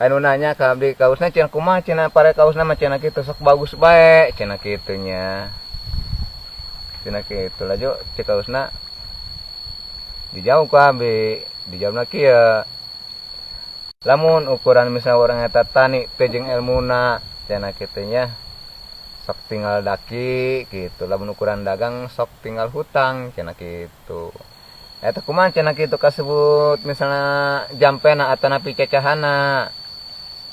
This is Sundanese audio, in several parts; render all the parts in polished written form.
Anu nanya ka abdi, kausna cenah kumaha cenah, pare kausna mah cenah kitu, sok bagus bae cenah kitu nya. Cenah kitu laju cek kausna dijawab ku abdi, dijawabna kieu. Lamun ukuran misalnya orang eta tani teu jeung elmuna cenah kitu nya, sok tinggal daki gitu. Lamun ukuran dagang sok tinggal hutang cenah kitu. Eta kumaha cenah kitu kasebut misalnya jampena atanapi cecahana?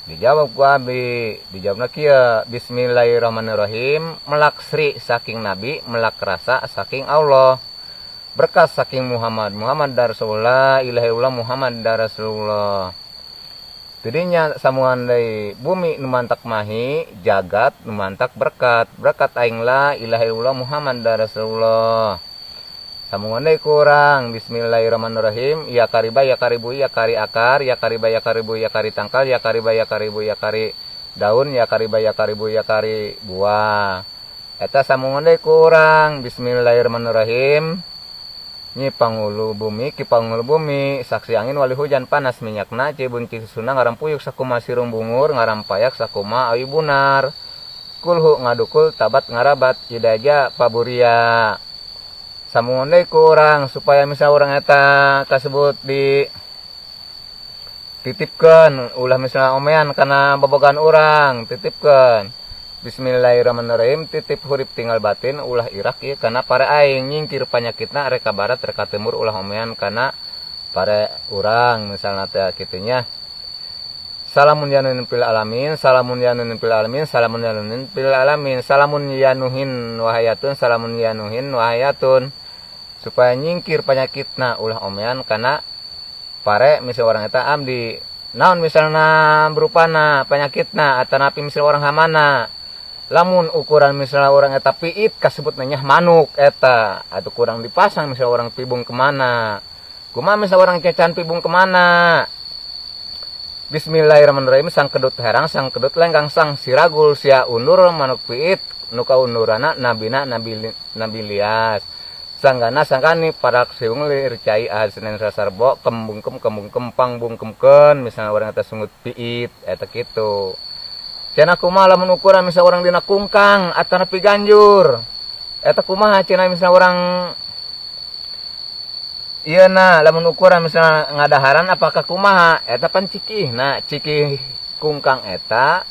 Dijawab ku abdi, dijawabna kieu, bismillahirrahmanirrahim, melak sri saking nabi, melak rasa saking Allah, berkas saking Muhammad, Muhammad dar Rasulullah, ilaha illallah Muhammad dar Rasulullah. Tidinya samuan deui bumi nu mantak mahi, jagat nu mantak berkat, berkat aing la ilaha illallah Muhammad dar Rasulullah. Sambungan deui kurang bismillahirrahmanirrahim, ya kariba ya karibu ya kari akar, ya kariba ya karibu ya kari tangkal, ya kariba ya karibu ya kari daun, ya kariba ya karibu ya kari buah. Eta sambungan deui kurang bismillahirrahmanirrahim, nyi pangulu bumi ki pangulu bumi, saksi angin wali hujan panas minyakna cibun cisusuna ngarampuyuk sakuma sirung bungur ngarampayak sakuma awi bunar kulhu ngadukul tabat ngarabat idaja paburia. Sambungan deui ku urang supaya misalnya orang eta kasebut di titipkeun ulah misalnya omean kana bobogan urang, titipkeun bismillahirrahmanirrahim, titip hurip tinggal batin ulah irak ieu kana pare aing, nyingkir panyakitna reka barat reka timur ulah omean kana pare urang misalna teh kitu nya. Salamun yanuhin fil alamin, salamun yanuhin fil alamin, salamun yanuhin fil alamin, salamun yanuhin wahayatun, salamun yanuhin wahayatun, supaya nyingkir penyakitna ulah omean kana pare misal orang eta abdi. Naon misalna berupana penyakitna atanapi misal orang hamana? Lamun ukuran misalnya orang eta piit kasebut nanya manuk eta atau kurang dipasang misal orang pibung kemana, kumaha misal orang cecan pibung kemana? Bismillahirrahmanirrahim, sang kedut herang sang kedut lenggang sang siragul sia undur manuk piit nuka undurana nabina nabi nabi lias sanggana sangkani para siung lir cai ahad Senin Selasa Rebo kembungkem kembungkem pang bungkemkeun misalnya orang eta sungut piit eta kitu. Cenah kumaha lamun ukuran misal orang dina kungkang atanapi ganjur eta kumaha cenah misalnya orang ieu na? Lamun ukuran misalnya ngadaharan apakah kumaha eta pan cikih? Nah, cikih kungkang eta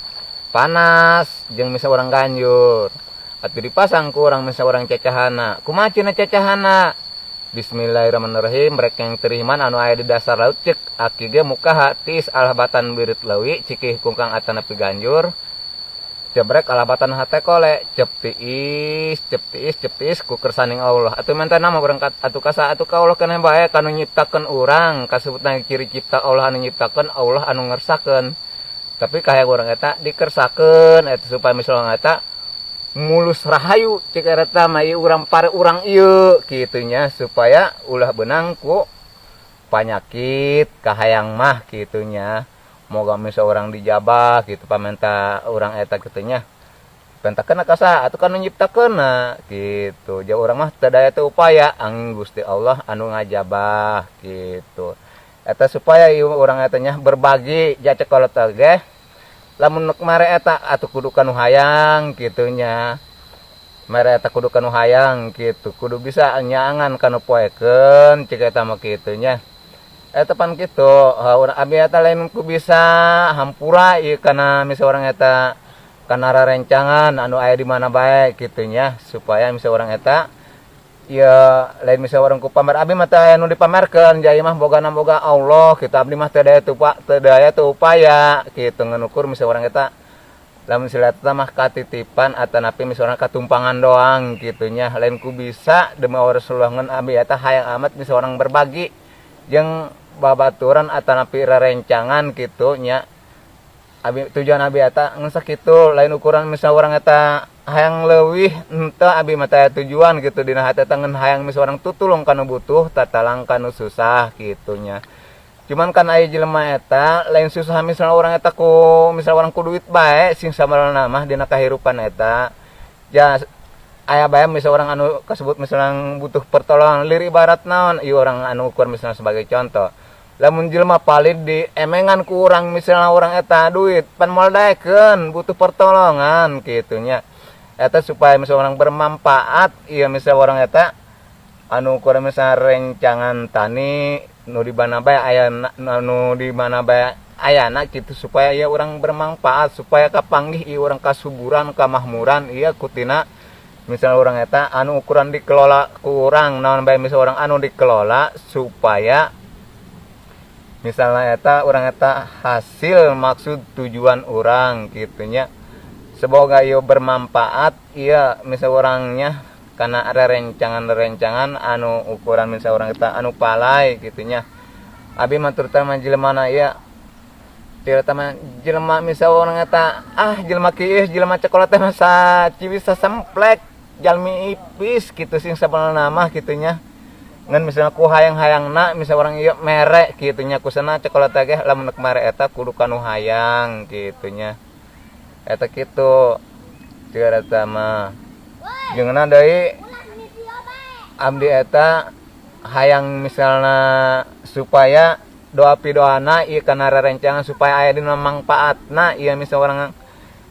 panas jeung misal orang ganjur atuh dipasang ku urang misal orang cecahana kumaha cenah cecahana? Bismillahirrahmanirrahim, mereka yang teriman anu aya di dasar laut cek aki ge mukaha tiis alhabatan birit lewi cikih kungkang atanapi ganjur cebrek alhabatan hate kole cep tiis cep tiis cep tiis ku kersaning Allah. Atuh minta nama berangkat atuh kasa atuh ka Allah keneh bae kanu nyiptakeun urang kasebutna ciri cipta Allah anu nyiptakeun Allah anu ngersakeun, tapi kaya urang eta dikersakeun eta supaya misalnya eta mulus rahayu cek eta mah ieu urang pare urang ieu kitu nya, supaya ulah beunang ku panyakit kahayang mah kitu nya. Moga misal orang dijabah gitu pamenta urang eta kitu nya, pentakeun ka saha atuh kan nu nyiptakeunna kitu. Jauh urang mah teu daya teu upaya, angin Gusti Allah anu ngajabah kitu eta supaya ieu urang eta nya berbagi jacek kolot ge. Lamun nuk mare eta atuh kudu kanu hayang kitu nya, mere eta kudu kanu hayang kitu, kudu bisa nyaangan kanu poekeun cik eta mah kitu nya. Eta pan kitu urang abi eta lain ku bisa hampura ieu kana misal orang eta kana rarencangan anu aya di mana bae kitu nya, supaya misal orang eta ya lain misal orang ku pamer. Abi mah teu aya nu dipamerkeun, jai mah bogana boga Allah kitu. Abdi mah teu daya teu teu daya teu upaya kitu ngenukur misal orang eta. Lamun sila eta mah katitipan atanapi misal orang katumpangan doang kitu nya, lain ku bisa demi Rasulullah. Ngan abi eta hayang amat misal orang berbagi jeung babaturan atanapi rerencangan kitu nya. Abi tujuan abi eta ngan sakitu, lain ukuran misal orang eta hayang leuwih henteu. Abi mah teh tujuan gitu dina hati eta ngan hayang misal orang tutulung kanu butuh, tatalang kanu susah kitu nya. Cuman kan aya jelema eta lain susah misalnya orang eta ku misal orang ku duit bae sing samarana mah dina kahirupan eta ya. Aya bae misal orang anu kasebut misalnya butuh pertolongan lir ibarat naon ieu orang anu ukur misalnya sebagai contoh. Lamun jelema palid di emengan ku urang, misalnya urang eta duit pan moal daekeun, butuh pertolongan kitu nya. Eta supaya misalnya urang bermanfaat ieu, misalnya urang eta anu kurang, misalnya rencangan tani nu di mana bae aya, nu di mana bae ayana kitu, supaya ieu urang bermanfaat, supaya kapanggih ieu urang kasuburan, kamakmuran ieu kutina misalnya urang eta anu ukuran dikelola ku urang naon bae, misalnya urang anu dikelola, supaya misalnya eta urang eta hasil maksud tujuan urang kitu nya. Semoga ieu bermanfaat iya misal orangnya karena ada rencangan-rencangan anu ukuran misal urang eta anu palai kitu nya. Abi mah terutama jelema ieu, terutama jelema misal urang eta, ah, jelema kieu, jelema coklat teh mah saciwis sasemplek, jalmi ipis kitu sing sabenerna mah kitu nya. Ngan misalnya ku hayang-hayangna misal urang ieu mere kitu nya, kusana coklat teh lamun rek mere eta kudu kanu hayang kitu nya. Eta kitu ciga eta mah. Jeung deui abdi eta hayang misalna supaya doa pidoana ieu kana rerencangan supaya aya dina mangpaatna ieu misal urang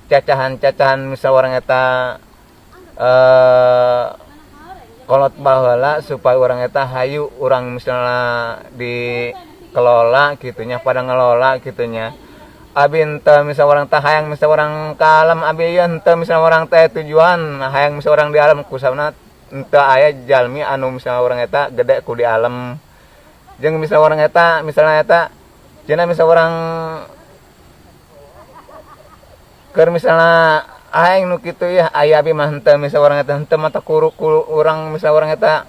cacahan-cacahan, misal urang eta kolot baheula, supaya urang eta hayu urang misalnya dikelola kitu nya, pada ngelola kitu nya. Abi henteu misal urang teh hayang misal urang ka alam, abi ieu henteu misal urang teh tujuan hayang misal urang di alam, kusabna henteu aya jalmi anu misalnya urang eta gede ku di alam. Jeung misal urang eta misalnya eta cenah misal urang keur misalnya aing nu kitu ya, aya abi mah henteu misal urang eta henteu mata kuru ku urang misal urang eta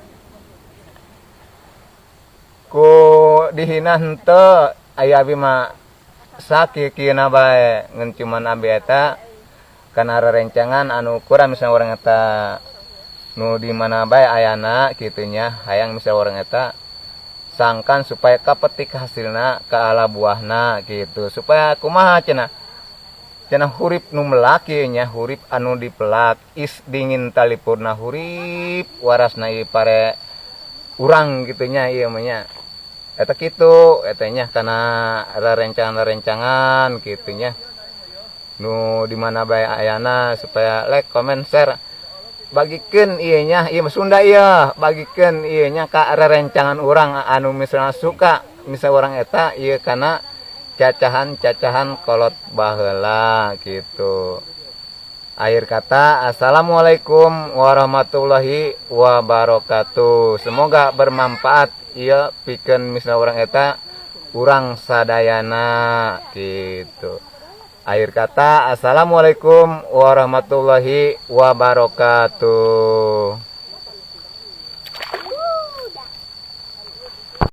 ku dihina, henteu. Aya abi mah sakieu-kieuna bae, ngan cuman abi eta kana rerencangan anu kurang misalnya urang eta nu di mana bae ayana kitu nya, hayang misal urang eta sangkan supaya kapetik hasilna, ka ala buahna gitu, supaya kumaha cenah, cenah hurip nu melak ieu nya, hurip anu dipelak is dingin talipurna, hurip warasna ieu pare urang kitu nya. Ieu mah nya eta kitu eta nya, kana rerencangan-rerencangan kitu nya nu di mana bae ayana, supaya like, comment, share, bagikeun ieu nya. Ieu mah Sunda ieu, bagikeun ieu nya ka rerencangan urang anu misalnya suka misal urang eta ieu kana cacahan-cacahan kolot baheula gitu. Akhir kata, assalamualaikum warahmatullahi wabarakatuh. Semoga bermanfaat ieu pikeun misal urang eta urang sadayana gitu. Akhir kata, assalamualaikum warahmatullahi wabarakatuh.